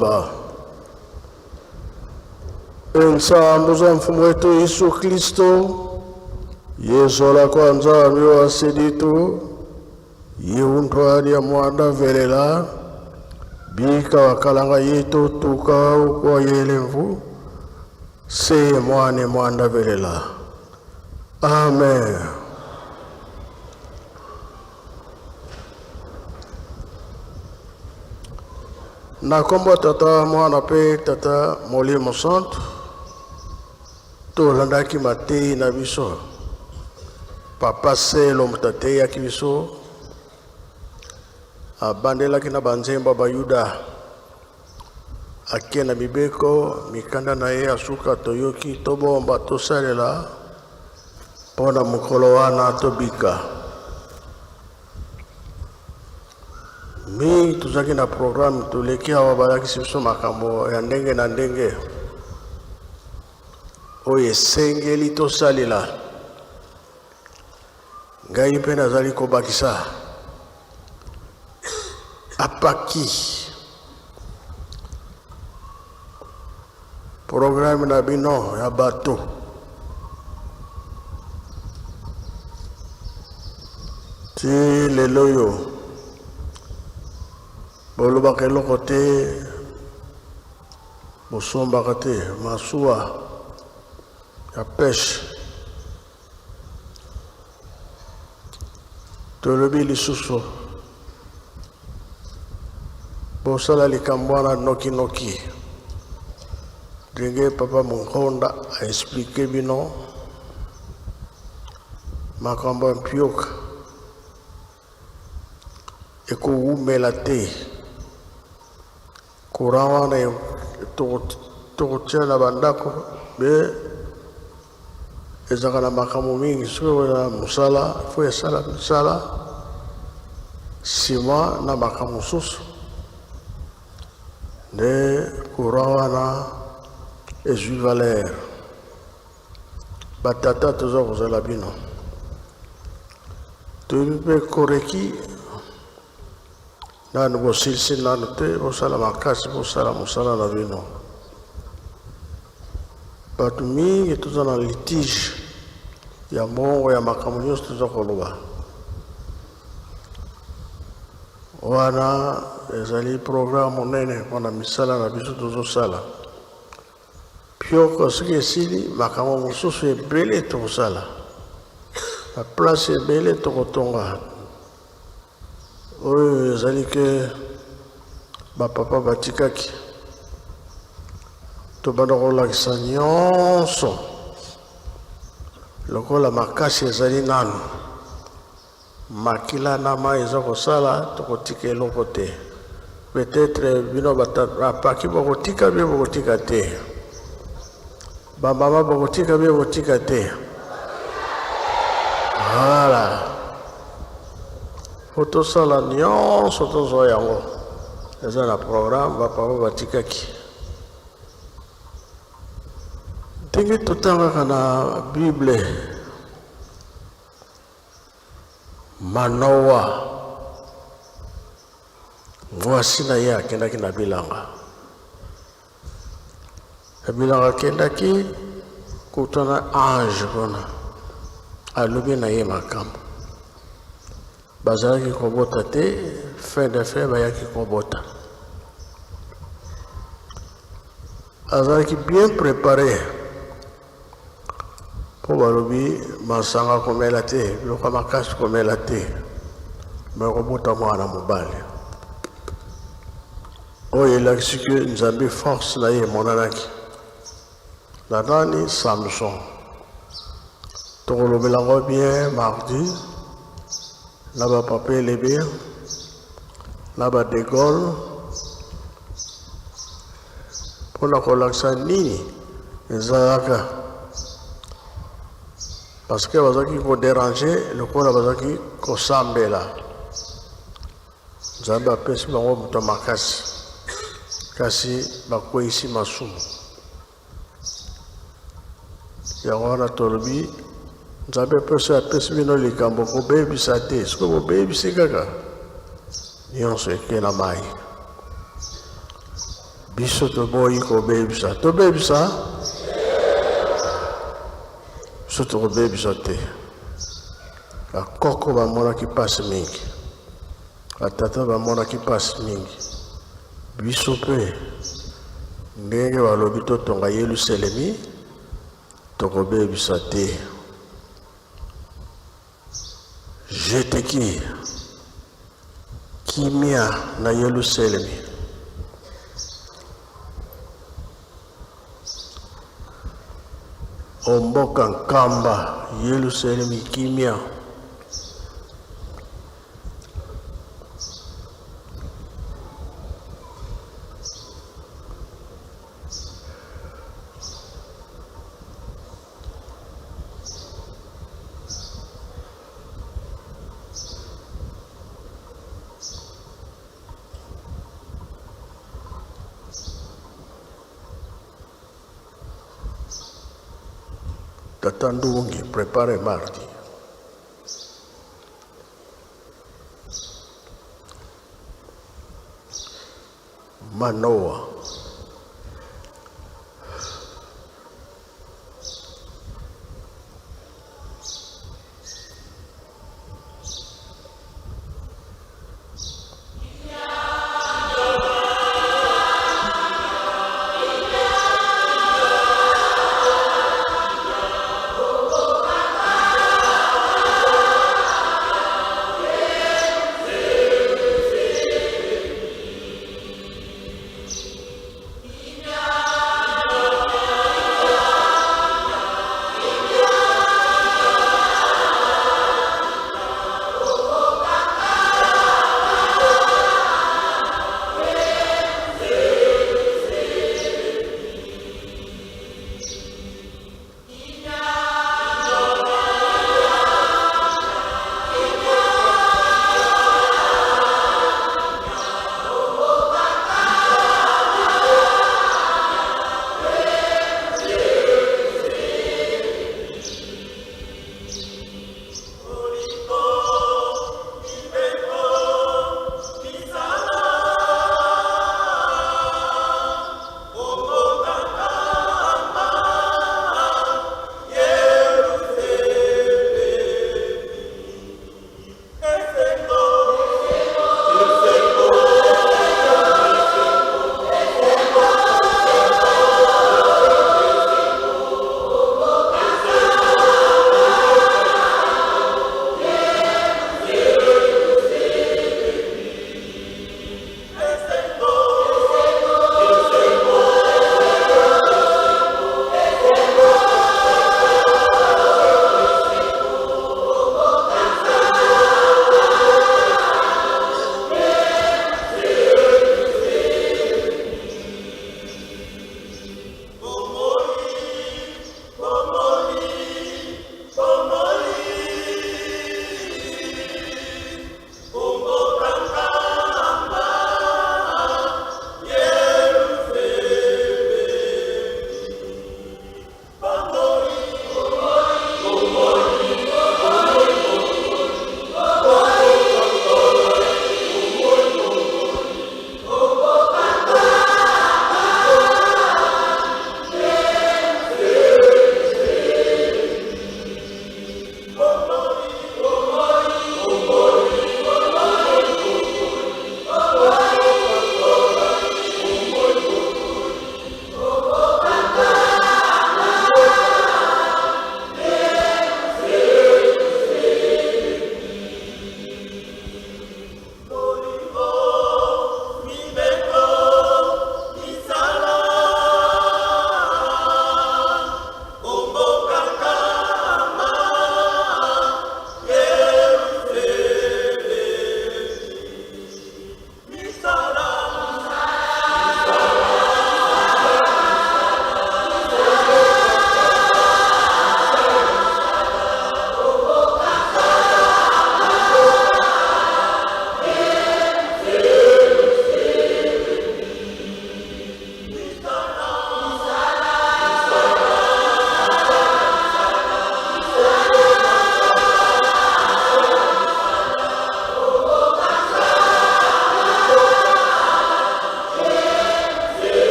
Ba. Ensambo za Mfumu wetu Yesu Kristo, yezola kwa Nzambi wa seditu, yeunthwali ya mwanda velela, bika wakalanga yetu tuka ukwa yelemvu, se mwane mwanda velela. Amen. Na nkombo ya Tata, Mwana mpe Tata Molimo Santu, tolandaki mateyi na biso. Papa Selo moto ateyaki biso, abandelaki na banzembo ya Bayuda, ake na mibeko, mikanda na ye ya suka toyoki, tobomba, tosalela mpo na mokolo wana tobika. Mingi tozalaki na programme, toleki awa balakisi biso makambo ya ndenge na ndenge oyo esengeli tosalela. Ngai mpe nazali kobakisa apaki programme na bino ya bato ti lelo oyo bolobaka eloko te bosombaka te masuwa ya peshe Tolobi lisusu, bosala likambo wana nokinoki. Ndenge Papa Munkonda a expliquer bino makambo ya mpioka ekowumela te. Courant wana tokotia na bandako me ezalaka na makambo mingi. Soki oza mosala fo esala misala nsima na makambo mosusu nde courant wana ezwi valeur. Batata toza kozala bino toyebi mpe koreki Nanu bosilisi nanu te, bosala makasi bosala mosala na bino. Bato mingi toza na litige ya mbongo ya makambo nyonso toza koloba wana, ezali programme monene mpona misala na biso tozosala. Pioko soki esili, makambo mosusu ebele tokosala, baplace ebele tokotonga. Oyo ezali ke ba papa batikaki tobanda kolakisa nyonso lokola makasi ezali nanu makila na mai eza kosala tokotika eloko te peut-être bino bapaki bokotika bino bokotika te bamama bokotika bino bokotika te voilà Po tosala nionso tozwa yango eza na programme ba papa batikaki. Ndenge totangaka na Bible Manoa mwasi na ye akendaki na bilanga. Na bilanga akendaki kutana ange kuna, alobi na ye makambo. Bazalaki kobota te, fin de fin bayaki kobota. Azalaki bien prepare mpo balobi masanga komela te, biloko ya makasi komela te, me kobota mwana mobali. Oyo elakisi ke Nzambe force na ye emonanaki na nani? Samson. Tokolobela yango bien mardi na ba papa Elebe na ba De Gaulle mpo na kolakisa nini ezalaka parce que bazalaki koderange lokola bazalaki kosambela. Nzambe apesi bango moto ya makasi, kasi bakweisi masumu. Yango wana tolobi Nzambe apesi apesi bino likambo kobebisa te. Soki bobebisi kaka nyonso eke na mai. Biso toboyi kobebisa. Tobebisa? Biso tokobebisa te. Bakoko bamonaki mpasi mingi, batata bamonaki mpasi mingi. Biso mpe ndenge balobi totonga Yelusalemi, tokobebisa te. Jeteki kimia na Yelusalemi. O mboka nkamba Yelusalemi kimia. Tata Ndungi, prepare mardi. Manoa.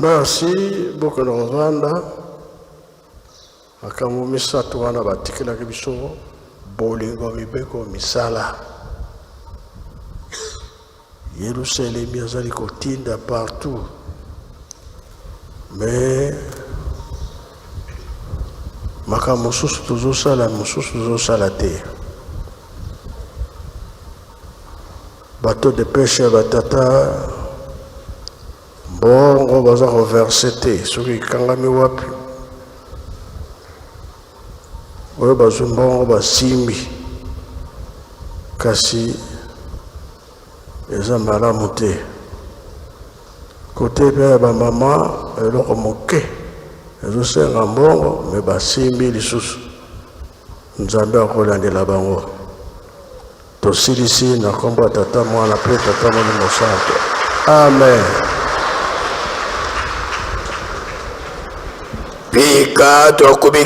Merci bokende kovanda. Makambo misato wana batikelaki biso bolingo, mibeko, misala. Yerusalemi azali kotinda partout, mais makambo mosusu tozosala, mosusu tozosala te. Bateau de pêche ya batata, mbongo baza koverser te. Soki ekangami wapi, oyo bazwi mbongo basimbi, kasi eza malamu te. Kote mpe ya bamama, eloko moke ezosenga mbongo, mais basimbi lisusu. Nzambe akolandela bango. Tosilisi na nkombo ya Tata, Mwana mpe Tata Molimo Santo. Amen. Pika tokubiki.